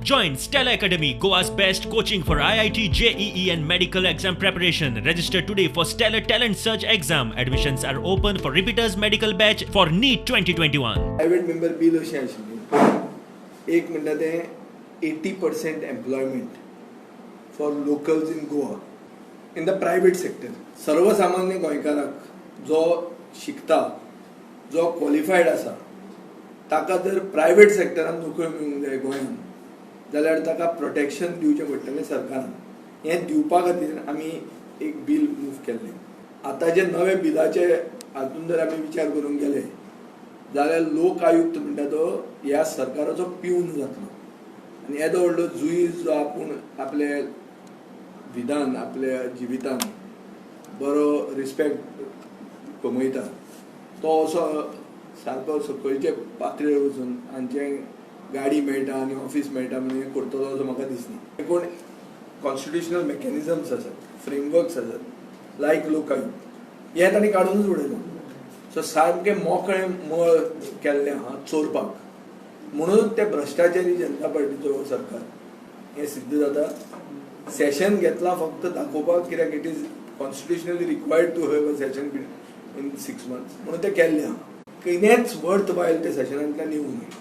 Join Stellar Academy, Goa's best coaching for IIT, JEE and medical exam preparation. Register today for Stellar Talent Search exam. Admissions are open for repeaters medical batch for NEET 2021. Private member bill अशें आशिल्लें, एक म्हणटा तें 80% employment for locals in Goa in the private sector. सर्वसामान्य गोंयकाराक जो शिकता, जो क्वॉलिफायड आसा, ताका जर प्रायवेट सेक्टरान नोकरी मेळूंक जाय गोंयांत जाल्यार ताका प्रोटेक्शन दिवचें पडटलें सरकारान. हें दिवपा खातीर आमी एक बील मूव केल्लें. आतां जे नवे बिलाचे हातून जर आमी विचार करूंक गेले जाल्यार लोक आयुक्त म्हणटा तो ह्या सरकाराचो पिवन जातलो आनी येदो व्हडलो जुईज जो आपूण आपले विधान आपल्या जिवितान बरो रिस्पेक्ट कमयता, तो असो सारको सकयचे पातळेर वचून हांचे गाडी मेळटा आनी ऑफीस मेळटा म्हणून हें करतलो असो म्हाका दिसना. कोण कॉन्स्टिट्युशनल मेकॅनिजम्स आसात, फ्रेमवर्क्स आसात, लायक लोक आयुक्त, हें तांणी काडूनच उडयलां. सो सामकें मोकळें मळ केल्लें आहा चोरपाक, म्हणून ते भ्रश्टाचारी जनता पार्टीचो हो सरकार हें सिद्ध जाता. सेशन घेतला फक्त दाखोवपाक, कित्याक it is constitutionally required to have a session in 6 months म्हणून ते केल्लें आहा. कितेंच वर्थ वायल ते सेशनांतल्यान येवंक ना.